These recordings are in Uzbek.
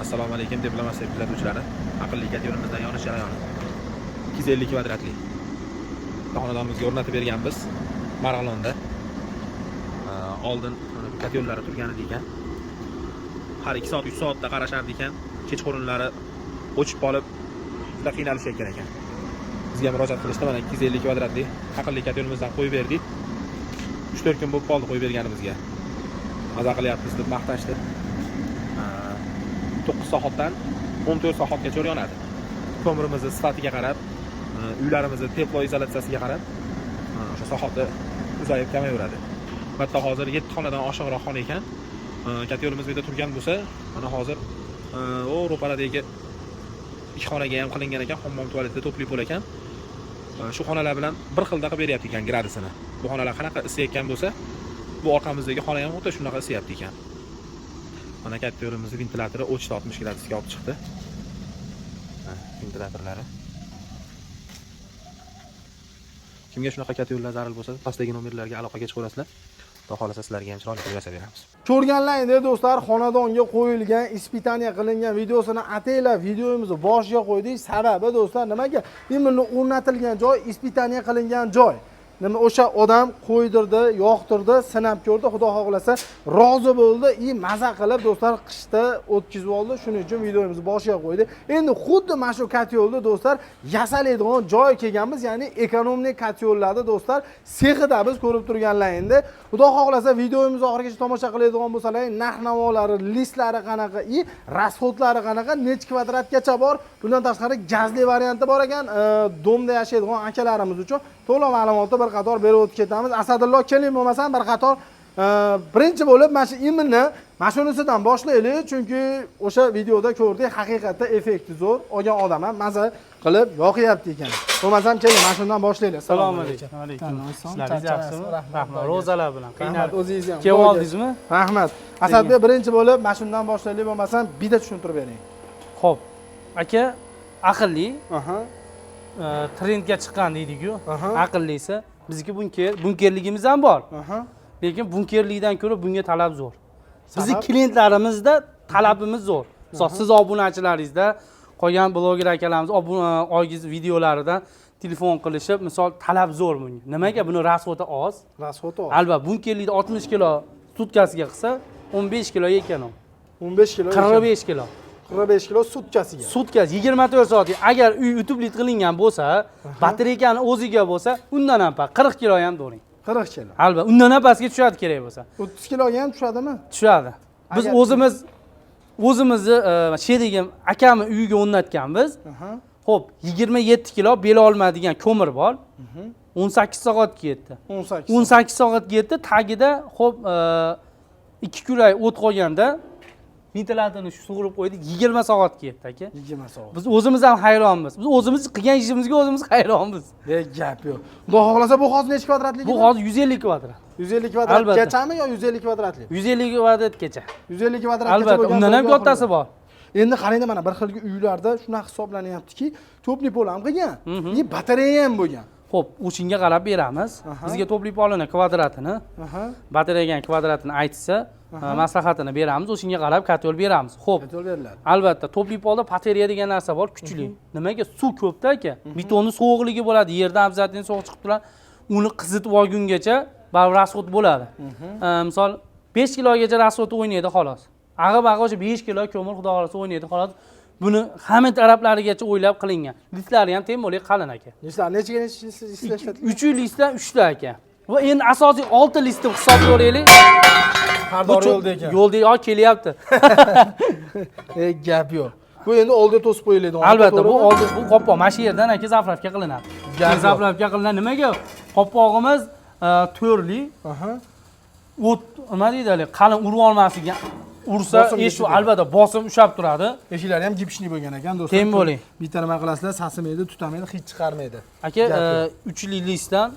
Assalomu alaykum, diplomatiya kuzatuvchilari. Aqlli yo'limizdan yonish jarayoni. 250 kvadratli xonadonimizga o'rnatib berganmiz Marg'ilonda. Oldin mana bu kotellar turgan edi ekan. Har 2 soat, 3 soatda qarashardi ekan. Kechqurunlari o'chib qolib, juda qiynalishayotgan ekan. Bizga murojaat qilishdi. Mana 250 kvadratli aqlli kotelimizdan qo'yib berdik. 3-4 kun bo'lib qoldi qo'yib berganimizga. Maza qilyapmiz deb maqtashdi. 9 soatdan 14 soatgacha yonadi. Ko'mirimizni sifatiga qarab, uylarimizni teploizolyatsiyasiga qarab, o'sha soati uzayib kamayaveradi. Hatto hozir 7 xonadan oshiqroq xona ekan. Kotelimiz bu yerda turgan bo'lsa, mana hozir o ro'paradagi ikki xonaga ham qilingan ekan, hammom tualetda тёплый пол ekan. Shu xonalar bilan bir xilda qilib beryapti ekan gradusini. Bu xonalar qanaqa isiyotgan bo'lsa, bu orqamizdagi xona ham xuddi shunaqa isiyapti ekan. Mana katta yo'limizni ventilyatori o'chdi, 60 gradusga olib chiqdi. Ha, ventilyatorlari. Kimga shunaqa katta yo'llar zarur bo'lsa, pastdagi nomerlarga aloqaga chiqaverasizlar. Xudo xohlasa sizlarga ham chiroyli qilib yasab beramiz. Ko'rganlar endi do'stlar, xonadonga qo'yilgan, испытание qilingan videosini ataylab videomizni boshiga qo'ydik. Sababi do'stlar nimaga? Именно o'rnatilgan joy испытание qilingan joy. Nima o'sha odam qo'ydirdi, yoqtirdi, sinab ko'rdi, xudo xohlasa rozi bo'ldi и maza qilib do'stlar qishda o'tkazib oldi. Shuning uchun videomizni boshiga qo'ydik. Endi xuddi mana shu kotelni do'stlar yasaladigan joy kelganmiz, ya'ni экономный kotellarni do'stlar sexida biz ko'rib turganlar endi. Xudo xohlasa videomizni oxirigacha tomosha qiladigan bo'lsalar, narx-navolari, listlari qanaqa и расход lari qanaqa, necha kvadratgacha bor. Bundan tashqari gazli varianti bor ekan, дом da yashaydigan akalarimiz uchun to'liq ma'lumotni bir qator berib o'tib ketamiz. Asadullo, keling bo'lmasam bir qator birinchi bo'lib mana shu именно mana shunisidan boshlaylik, chunki o'sha videoda ko'rdik, haqiqatda effekti zo'r, olgan odam ham maza qilib yoqyapti ekan. Bo'lmasam keling, mana shundan boshlaylik. Assalomu alaykum. Alaykum. Ishlaringiz yaxshimi? Rahmat. Ro'zalar bilan. Rahmat, Qiynalib. o'zingiz ham. Kelib oldingizmi? Rahmat. Asadbek, birinchi bo'lib mana shundan boshlaylik, bo'lmasam bitta tushuntirib bering. Xo'p. Aka, aqlli, Aha. Trendga chiqqan deydik-ku. Aha. Aqllisi bizniki bunker, bunkerligimiz ham bor. Aha. Lekin bunkerlikdan ko'ra bunga talab zo'r. Bizni Sabab? klientlarimizda talabimiz zo'r. Misol, siz obunachilaringizda qolgan bloger akalarimiz obuna olgiz videolaridan telefon qilishib, misol talab zo'r bunga. Nimaga? Buni расход i oz. Расход i oz. Albatta, bunkerlikda 60 kilo sutkasiga qilsa, 15 kilo эконом. 15 kilo. 45 kilo. 45 kilo sutkasiga. Sutkasi 24 soat. Agar uy утеплить qilingan bo'lsa, batareykani o'ziga bo'lsa, undan ham past 40 kilo ham do'ring. 40 kilo. Albatta, undan ham pastga tushadi kerak bo'lsa. 30 kiloga ham tushadimi? Tushadi. Biz o'zimizni sherigim akamni uyiga o'rnatganmiz. Aha. Xo'p, 27 kilo bela olmaydigan ko'mir bor. 18 soatga yetdi. 18. 18 soatga yetdi. Tagida xo'p, ikki kurak o't qolganda ventilyatorni shu sug'urib qo'ydik, 20 soatga yetdi aka. 20 soat. Biz o'zimiz ham hayronmiz. Biz o'zimiz qilgan ishimizga o'zimiz hayronmiz. De gap yo'q. Xudo xohlasa bu hozir necha kvadratligi? Bu hozir 150 kvadrat. 150 kvadratgachami yo 150 kvadratli? 150 kvadratgacha. 150 kvadratgacha Albatta, bo'lgan undan ham joyga kattasi bor. Endi qarangda, mana bir xilgi uylarda shunaqa hisoblanyaptiki, тёплый пол ham qilgan, и batareya ham bo'lgan. Xo'p, o'shanga qarab beramiz. Bizga тёплый пол ini kvadratini, batareykani kvadratini aytsa, maslahatini beramiz, o'shanga qarab котёл beramiz. Xo'p. Котёл beriladi. Albatta, тёплый пол da батарея degan narsa bor, kuchli. Nimaga? Suv ko'pda aka. Betonni sovuqligi bo'ladi, yerdan обязательно sovuq chiqib turadi. Uni qizitib olgungacha baribir расход bo'ladi. Misol 5 kilogacha расход o'ynaydi xolos. Ag'i-bag'i o'sha 5 kilo ko'mir xudo xohlasa o'ynaydi xolos. Buni hamma taraflarigacha o'ylab qilingan. Listlari ham тем более qalin aka. Listlar nechaga necha listlar ishlatilgan? 3 listdan 3 ta aka. Va endi asosiy 6 list deb hisoblayveraylik. Sardor yo'lda ekan. Yo'lda yo kelyapti. E, gap yo'q. Bu endi oldiga to'sib qo'yiladi. Albatta, bu oldi bu qopqoq mana shu yerdan aka заправка qilinadi. Gap yo'q. Заправка qilinadi. Nimaga? Qopqog'imiz to'rtli, o't nima deydi haligi qalin urib olmasligi ursa Bosim eshik yetadi. Albatta bosim ushlab turadi. Eshiklari ham гипсный bo'lgan ekan do'stlar. Тем более. Bitta nima qilasizlar, sasimaydi, tutamaydi, hech chiqarmaydi. Aka, Gap yo'q. Uchli listdan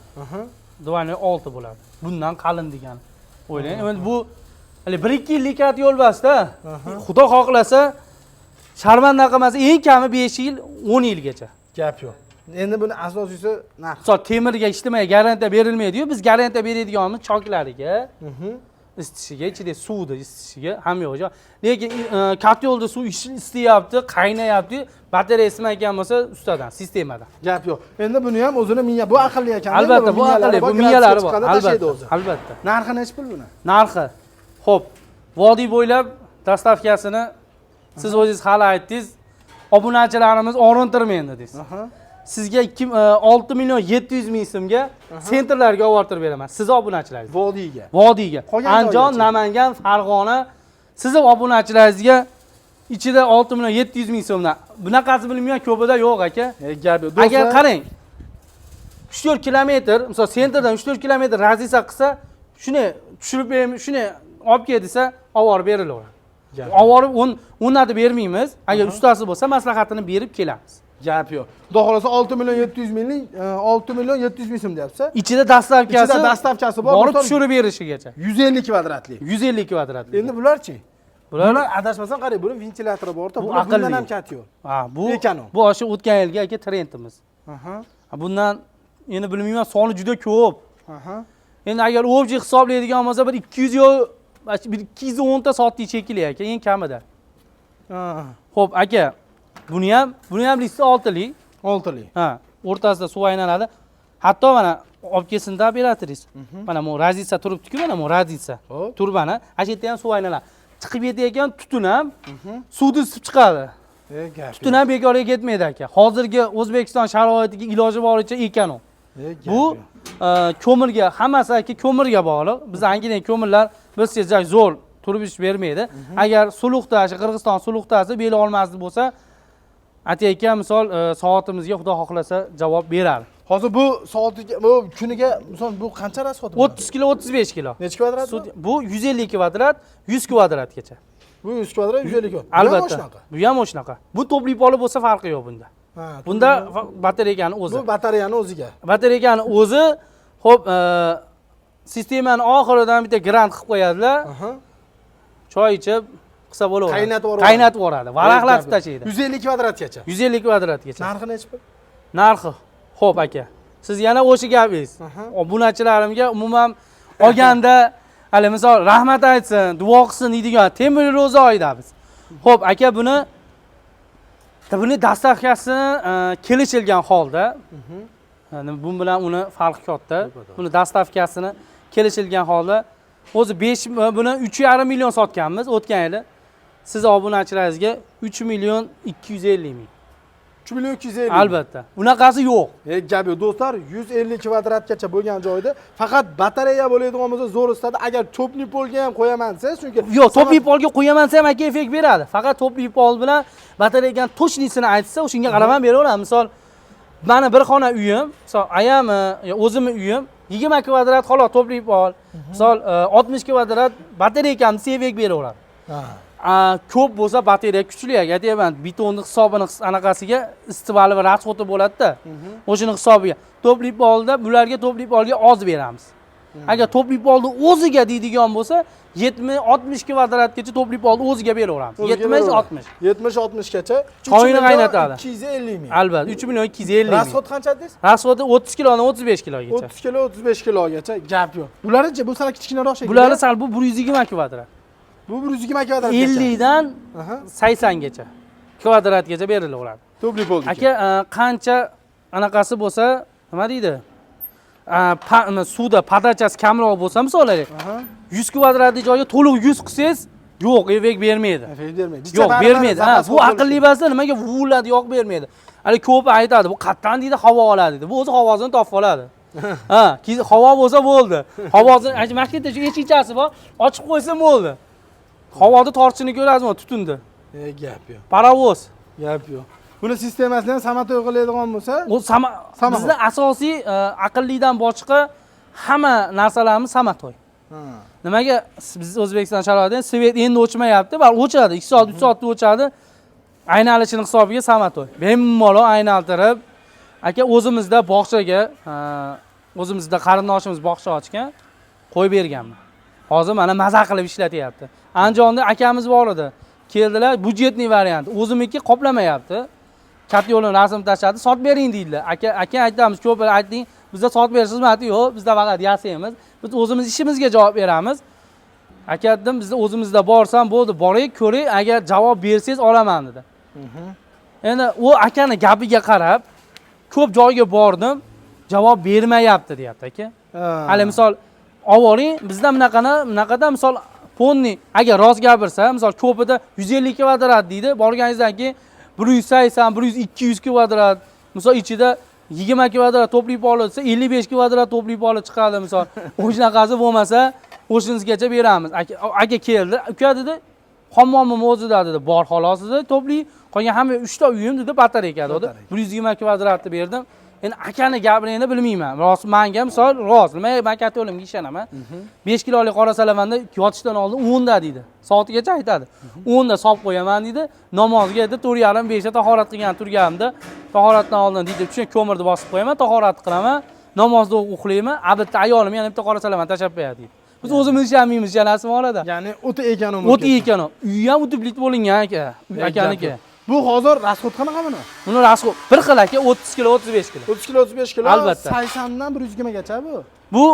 двойной olti bo'ladi. Bundan qalin degani. O'ylang. Endi bu hali 1-2 yillik yo'l emasda. Xudo xohlasa sharmanda qilmasa eng kami 5 yil, 10 yilgacha. Gap yo'q. Endi buni asosiysi narx. Misol temirga ijtimoiy garantiya berilmaydi-yu, biz garantiya beradiganimiz choklariga. Isitishiga, ichida suvni isitishiga hamma yo'q. Lekin kotelda suv isiyapti, qaynayapti, batareya isimayotgan bo'lsa ustadan, sistemadan. Gap yo'q. Endi buni ham o'zini miya, bu aqlli ekan. Albatta, bu aqlli, bu miyalari bor. Albatta. Albatta, O'zi. albatta. Narxi nechi pul buni? Narxi. Xo'p, vodiy bo'ylab доставка sini siz o'zingiz hali aytdingiz. Obunachilarimiz orintirmaydi dedingiz. Sizga 6 million 700 ming so'mga центр larga olib bortirib beraman. Sizni obunachilaringizga. Vodiyga. Vodiyga. Qolgan Andijon, joygacha? Namangan, Farg'ona sizni obunachilaringizga ichida 6 million 700 ming so'mdan. Bunaqasi bilmayman, ko'pida yo'q aka. Gap yo'q. Agar Do'stlar, qarang, 3-4 kilometr, misol центр dan 3-4 kilometr разница qilsa, shuni tushirib beramiz, shuni olib kel desa, olib borib berilaveradi. Gap. Olib borib o'rnatib bermaymiz. Agar ustasi bo'lsa, maslahatini berib kelamiz. Gap yo'q. Xudo xohlasa 6 million 700 minglik, 6 million 700 ming so'm deyapsiz. Ichida доставка si Ichida доставка si bor. Borib Do'stlar, tushirib berishigacha. 150 kvadratli. 150 kvadratli. Endi bularchi? Bular Bular adashmasam qarang, buni ventilyatori bor, Bu bu bundan aqlli. ham katta. Ha, bu Эконом. bu o'sha o'tgan yilgi aka trendimiz. Ha, bundan endi bilmayman, soni juda ko'p. Endi agar общий hisoblaydigan bo'lsa, bir 200 yo bir 210 ta sotdik shekilli aka, eng kamida. Xo'p, aka, buni ham listi oltilik. Oltilik. Ha, o'rtasida suv aylanadi. Hatto mana olib kelsin-da operatoringiz. Mana bu разница turibdi-ku, mana bu разница. Xo'p. Turbani, ana shu yerda ham suv aylanadi. Chiqib ketayotgan tutun ham suvni isib chiqadi. Gap. Tutun ham bekorga ketmaydi aka. Hozirgi O'zbekiston sharoitiga iloji boricha эконом. Bu ko'mirga, hammasi aka ko'mirga bog'liq. Biz angidan ko'mirlar bilsangiz zo'r turib ish bermaydi. Agar suluqda, shu Qirg'iziston suluqdasi beli olmasdi bo'lsa, aytayotgan misol soatimizga Xudo xohlasa javob beradi. Hozir bu soatiga, bu kuniga misol bu qancha расход? 30 kilo, 35 kilo. Necha kvadrat? Bu? Bu 150 kvadrat, 100 kvadratgacha. Bu 100 kvadrat, 150 kvadrat. Albatta. Shunaqa. Bu ham shunaqa. Bu тёплый poli bo'lsa farqi yo'q bunda. Ha, Bunda batareykani o'zi. Bu batareyani o'ziga. Batareykani o'zi, xo'p, sistemani oxiridan bitta grant qilib qo'yadilar. Choy ichib qilsa bo'laveradi. Qaynatib yuboradi. Qaynatib yuboradi. Varaqlatib tashlaydi. 150 kvadratgacha. 150 kvadratgacha. Narxi nechi pul? Narxi. Xo'p aka. Siz yana o'sha gapingiz. Obunachilarimga umuman olganda hali misol rahmat aytsin, duo qilsin deydigan temir ro'za oyida biz. Xo'p aka, buni доставка sini kelishilgan holda, bu bilan uni farqi katta. Buni доставка sini kelishilgan holda o'zi 5, buni 3,5 million sotganmiz o'tgan yili. Siz obunachilaringizga 3 million 250 ming. 3 million 250. Albatta. Bunaqasi yo'q. Gap yo'q do'stlar, 150 kvadratgacha bo'lgan joyda faqat batareya bo'ladigan bo'lsa zo'r isitadi. Agar тёплый polga ham qo'yaman desangiz, chunki Yo'q, тёплый polga qo'yaman desam aka effekt beradi. Faqat тёплый pol bilan batareykani точный sini aytsa, o'shanga qarab ham beraveradi. Misol mani bir xona uyim, misol ayamni, yo o'zimni uyim 20 kvadrat xolos тёплый pol. Misol 60 kvadrat batareykani desa effekt beraveradi. Ko'p bo'lsa batareya kuchli aka, aytyapman, betonni hisobini anaqasiga isitmali va расход i bo'ladi-da. O'shani hisobiga. Тёплый polda bularga тёплый polga oz beramiz. Agar тёплый polni o'ziga deydigan bo'lsa, 70 60 kvadratgacha тёплый polni o'ziga beraveramiz. 70 60. 70 60 gacha. Choyini qaynatadi. 250 ming. Albatta, 3 million 250 ming. Расход qancha dedingiz? Расход i 30 kilodan 35 kilogacha. 30 kilo, 35 kilogacha, gap yo'q. Bularichi, bu sal kichkinaroq shekilli. Bulari sal, bu 120 kvadrat. Bu 120 kvadratgacha. 50 dan 80 gacha kvadratgacha berilaveradi. Тёплый pol. Aka, qancha anaqasi bo'lsa, nima deydi? Nima, suvda подача si kamroq bo'lsa, misol 100 kvadratli joyga to'liq 100 qilsangiz, yo'q, effekt bermaydi. Effekt bermaydi. Yo'q, bermaydi. Ha, bu aqlli emasda, nimaga vuvilladi, yoq bermaydi. Hali ko'p aytadi, bu qayerdan deydi havo oladi deydi. Bu o'zi havosini topib oladi. Ha, havo bo'lsa bo'ldi. Havosini, mana shu yerda shu eshikchasi bor, ochib qo'ysa bo'ldi. Havoni tortishini ko'rasizmi, tutunni. Gap yo'q. Parovoz. Gap yo'q. Buni sistemasini ham самотой qiladigan bo'lsa, U sama Самоход. Bizda asosiy aqllidan boshqa hamma narsalarimiz самотой. Nimaga biz O'zbekiston sharoitida свет endi o'chmayapti, baribir o'chadi, 2 soat, 3 soatda o'chadi. Aynalishini hisobiga самотой. Bemalol aynaltirib, aka o'zimizda bog'chaga, o'zimizda qarindoshimiz bog'cha ochgan, qo'yib berganman. Hozir mana maza qilib ishlatyapti. Andijonda akamiz bor edi. Keldilar, бюджетный variant. O'zimniki qoplamayapti. Katta yo'lni rasm tashladi, sotib bering deydilar. Aka, aka aytamiz, ko'p aytding, bizda sotib berish xizmati yo'q, bizda faqat yasaymiz. Biz o'zimiz ishimizga javob beramiz. Aka dedim, bizni o'zimizda borsam bo'ldi, boray ko'ray, agar javob bersangiz olaman dedi. Endi u akani gapiga qarab ko'p joyga bordim, javob bermayapti deyapti aka. Hali misol olib bizda bunaqani bunaqada misol полный agar rost gapirsa, misol ko'pida 150 kvadrat deydi, borganingizdan keyin 180, 100, 200 kvadrat, misol ichida 20 kvadrat тёплый pol desa 55 kvadrat тёплый poli chiqadi misol. O'shanaqasi bo'lmasa o'shanizgacha beramiz. Aka keldi, uka dedi, hammomim o'zida dedi, bor xolos dedi, тёплый, qolgan hamma 3 ta uyim dedi, batareyka dedi. 120 kvadratni berdim. Endi akani gapini endi bilmayman. Rost manga misol rost. Nima men katta o'limga ishonaman. 5 kilolik qora salavanda yotishdan oldin 10 da deydi. Soatigacha aytadi. 10 da solib qo'yaman deydi. Namozga dedi 4:30 5 da tahorat qilgan turganimda tahoratdan oldin deydi, tushun ko'mirni bosib qo'yaman, tahorat qilaman, namozni uxlayman, bitta ayolim yana bitta qora salavani tashlab qo'yadi deydi. Biz o'zimiz ishonmaymiz, ishonasizmi orada? Ya'ni o'ta эконом. O'ta эконом. Uyi ham утеплить bo'lingan aka. Akaniki. Bu hozir расход qanaqa buni? Buni расход bir xil aka, 30 kilo, 35 kilo. 30 kilo, 35 kilo. Albatta. 80 dan 120 gacha bu. Bu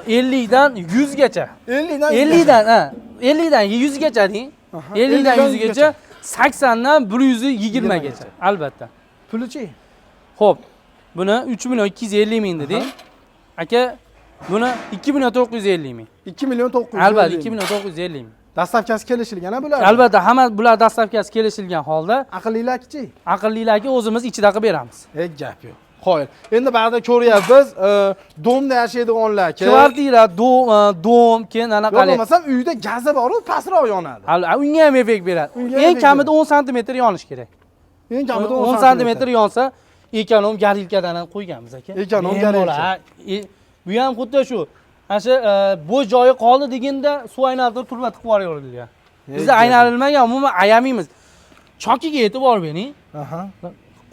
50 dan 100 gacha. 50 dan 50 dan, ha, 50 dan 100 gacha deng. 50 dan 100 gacha, 80 dan 120 gacha. Albatta. Pulichi? Xo'p, buni 3 million 250 ming dedik. Aka, buni 2 million 950 ming. 2 million 950. Albatta, 2 million 950 ming. Доставка si kelishilgan ha bular? Albatta, hamma bular доставка si kelishilgan holda. Aqllilarchi? Aqllilarga o'zimiz ichida qilib beramiz. Hech gap yo'q. Qoyil. Endi ba'zida ko'ryapmiz, дом da yashaydiganlar-ki. Kvartira, дом, keyin Yo'q anaqali. bo'lmasam uyda gazi bor-u, pastroq yonadi. Unga ham effekt beradi. Unga ham Eng effekt kamida 10 santimetr yonish kerak. Eng kamida 10 santimetr yonsa, эконом горелка dan ham qo'yganmiz aka. Эконом Bemalol, горелка. Ha, bu ham xuddi shu. Mana shu bo'sh joyi qoldi deganda suv aylantirib turba tiqib yuborilgan. Bizda aylanilmagan, umuman ayamaymiz. Chokiga e'tibor bering.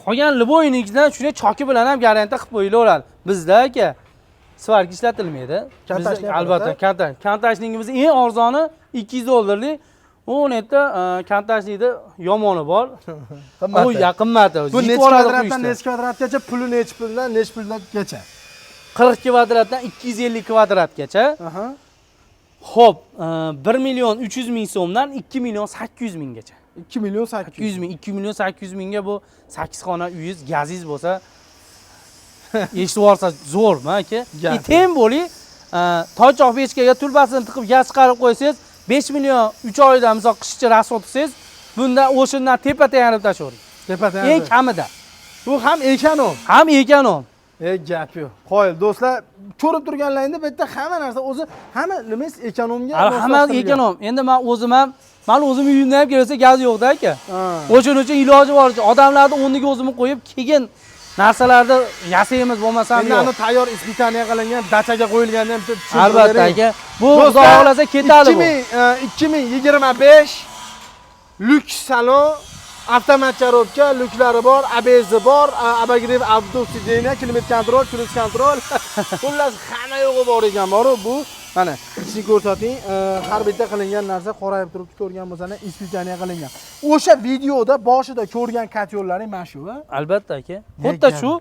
Qolgan любой nikidan shunday choki bilan ham garantiya qilib qo'yilaveradi. Bizda aka сварка ishlatilmaydi. Kontaktli Bizda albatta kontakt. Kontaktligimiz eng arzoni 200 dollarlik. U yerda kontaktlikda yomoni bor. Qimmati. U qimmati. Bu Yetib necha oladi kvadratdan quyishda. necha kvadratgacha, puli necha puldan necha pulgacha? 40 kvadratdan 250 kvadratgacha. Xo'p, 1 million 300 ming so'mdan 2 million 800 minggacha. 2 million 800. 200 ming, 2 million 800 mingga bu 8 xona uyingiz, gazingiz bo'lsa, eshitib yuborsa zo'rmi aka? Gap. И тем более, toychoq pechkaga tulbasini tiqib gaz chiqarib qo'ysangiz, 5 million 3 oyda misol qishcha расход qilsangiz, bunda o'shandan tepa tayanib tashlavering. Tepa. Eng kamida. Bu ham эконом. Ham эконом. E, gap yo'q. Qoyil do'stlar, ko'rib turganlaringda bu yerda hamma narsa o'zi, hamma nimasi эконом ga Hammasi эконом. Endi men o'zim ham, mani o'zim uyimda ham kelsa gaz yo'qda aka. O'shaning uchun iloji boricha odamlarni o'rniga o'zimni qo'yib, keyin narsalarni yasaymiz, bo'lmasam Endi yo'q. ani tayyor испытание qilingan, dachaga qo'yilganini ham bitta tushuntirib Albatta bering. aka. Bu xudo xohlasa ketadi bu. 2025 lyuks salon, avtomat коробка, lyuklari bor, ABS bor, обогрев обдув сиденья, климат-контроль, круиз-контроль. Xullas, hamma yo'g'i bor ekan, boru bu. Mana, ichini ko'rsating, har bitta qilingan narsa qorayib turibdi, ko'rgan bo'lsanglar, испытание qilingan. O'sha videoda boshida ko'rgan котёл laring mana shu, a? Albatta aka. Xuddi shu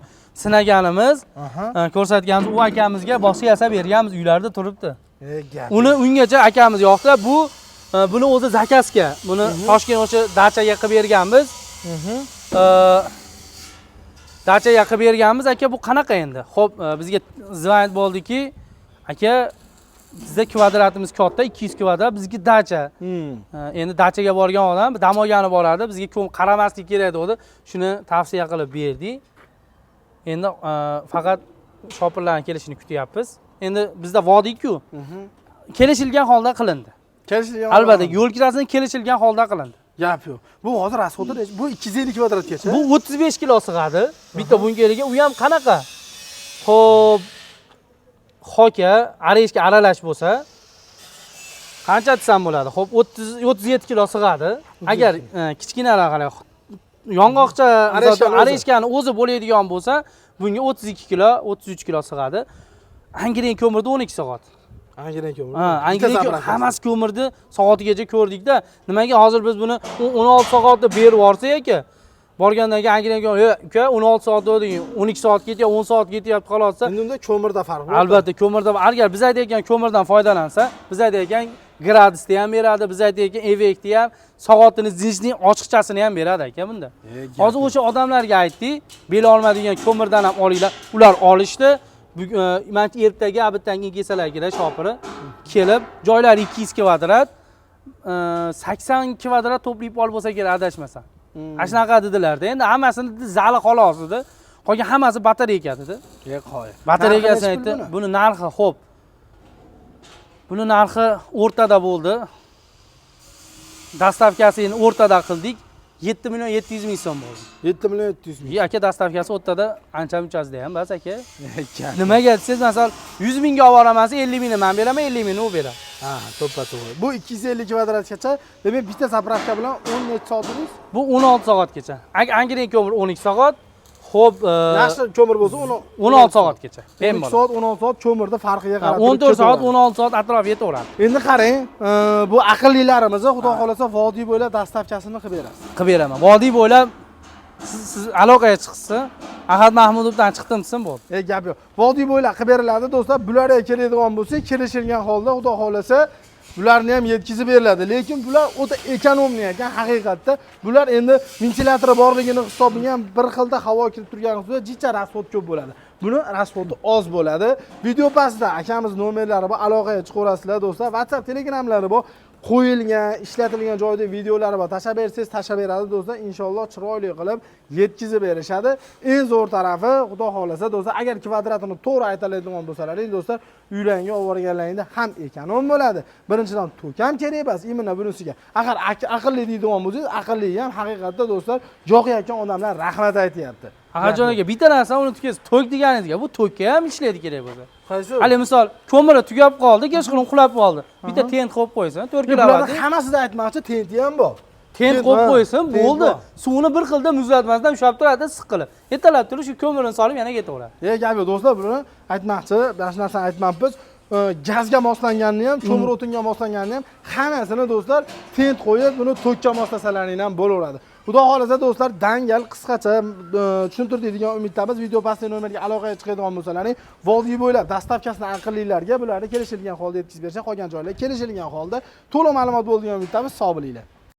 sinaganimiz, ko'rsatganimiz u akamizga boshqa yasab berganmiz, uylarda turibdi. E, gap. Uni ungacha akamiz yoqdi. Bu buni o'zi заказ ga. Buni Toshkent o'sha dachaga qilib berganmiz. Dachaga qilib berganmiz aka, bu qanaqa endi? Xo'p, bizga звонить bo'ldiki, aka, bizda kvadratimiz katta, 200 kvadrat, bizga dacha. Endi dachaga borgan odam dam olgani boradi, bizga ko'p qaramaslik kerak dedi. Shuni tavsiya qilib berdik. Endi faqat shopirlarning kelishini kutyapmiz. Endi bizda vodiyku. Kelishilgan holda qilindi. Kelishilgan. Albatta, yo'l kirasini kelishilgan holda qilindi. Gap yo'q. Bu hozir расход i bu 250 kvadratgacha. Bu 35 kilo sig'adi. Bitta bunkeriga, u ham qanaqa? Xo'p, xoka, орешка aralash bo'lsa, qancha desam bo'ladi? Xo'p, 30 37 kilo sig'adi. Agar kichkinaroq qarang, yong'oqcha Орешка ni o'zi. Орешка ni o'zi bo'ladigan bo'lsa, bunga 32 kilo, 33 kilo sig'adi. Angren ko'mirda 12 soat. Angren ko'mir. Ha, Bitta angren заправка si. Hammasi ko'mirni soatigacha ko'rdikda. Nimaga hozir biz buni 16 soatda berib yuborsak aka? Borgandan keyin angren ko'mir, "Ey, uka, 16 soat deding, 12 soat ketyapti, 10 soat ketyapti xolos." Endi unda ko'mirda farq bor. Albatta, ko'mirda, agar biz aytayotgan ko'mirdan foydalansa, biz aytayotgan Gradusni ham beradi, biz aytayotgan effektni ham, soatini, zinjning ochiqchasini ham beradi aka bunda. Hozir o'sha odamlarga aytdik, bela olmaydigan ko'mirdan ham olinglar. Ular olishdi. Manimcha ertaga abitdan keyin kelsalar kerak shopiri. Kelib, joylari 200 kvadrat, 80 kvadrat to'plik pol bo'lsa kerak adashmasam. Ana shunaqa dedilarda. Endi hammasini dedi, zali xolos dedi. Qolgan hammasi batareyka dedi. Qoyil. Batareykasini Narxi nechi aytdi. pul buni? Buni narxi xo'p. Buni narxi o'rtada bo'ldi. Доставка sini o'rtada qildik. 7 million 700 ming so'm bo'ldi. 7 million 700 ming. Yi aka, доставка si o'rtada ancha munchasida ham bas aka. Nimaga desangiz, masalan, 100 mingga olib boraman, 50 mingni men beraman, 50 mingni u beradi. Ha, to'ppa to'g'ri. Bu 250 kvadratgacha, demak bitta заправка bilan 10 necha soat dedingiz? Bu 16 soatgacha. Angren ko'mir 12 soat. Xo'p, Yaxshi ko'mir bo'lsa 16 soatgacha. 12 Bemalol. soat, 16 soat ko'mirda farqiga Ha, qarab turib 14 soat, ketaveradi. 16 soat atrofi yetaveradi. Endi qarang, bu aqllilarimizni Xudo xolasa vodiy bo'ylab доставка sini qilib berasiz. Qilib beraman. Vodiy bo'ylab siz aloqaga chiqsin. Ahad Mahmudovdan chiqdim desin bo'ldi. Gap yo'q. Vodiy bo'ylab qilib beriladi do'stlar. Bularga keladigan bo'lsa, kelishilgan holda Xudo xolasa bularni ham yetkazib beriladi. Lekin bular o'ta экономный ekan haqiqatda. Bular endi ventilyatori borligini hisobiga ham bir xilda havo kirib turgani hisobida jicha расход ko'p bo'ladi. Buni расход i oz bo'ladi. Video pastida akamiz nomerlari bor, aloqaga chiqaverasizlar do'stlar. WhatsApp, Telegramlari bor. Qo'yilgan, ishlatilgan joyda videolari bor. Tashlab bersangiz, tashlab beradi do'stlar. Inshaalloh chiroyli qilib yetkazib berishadi. Eng zo'r tarafi, Xudo xolasa do'stlar, agar kvadratini to'g'ri aytadigan bo'lsalaring do'stlar, uylarga olib borganlaringda ham эконом bo'ladi. Birinchidan tok ham kerak emas, именно bunisiga. Agar aqlli deydigan bo'lsangiz, aqlli ham haqiqatda do'stlar, yoqayotgan odamlar rahmat aytyapti. Ahadjon aka, bitta narsani unutib ketasiz. Tok deganingizga, bu tokka ham ishlaydi kerak bo'lsa. Qaysi? Hali misol ko'miri tugab qoldi, kechqurun uxlab qoldi. Bitta tent qo'yib qo'ysin, 4 Bularni kilovat. hammasida aytmoqchi, tenti ham bor. Tent qo'yib qo'ysin, tent bo'ldi. bor. Suvni bir xilda muzlatmasdan ushlab turadi, issiq qilib. Ertalab turib shu ko'mirini solib yana ketaveradi. Gap yo'q do'stlar, buni aytmoqchi, mana shu narsani aytmabmiz. Gazga moslanganini ham, ko'mir o'tinga moslanganini ham hammasini do'stlar tent qo'yib, buni tokka moslasalaring ham bo'laveradi. Xudo xolasa do'stlar, dangal qisqacha tushuntirdik degan umiddamiz. Video pastdagi nomerga aloqaga chiqadigan bo'lsalaring, vodiy bo'ylab доставка sini aqllilarga bularni kelishilgan holda yetkazib berishadi, qolgan joylar kelishilgan holda to'liq ma'lumot bo'ldi degan umiddamiz. Sog' bo'linglar.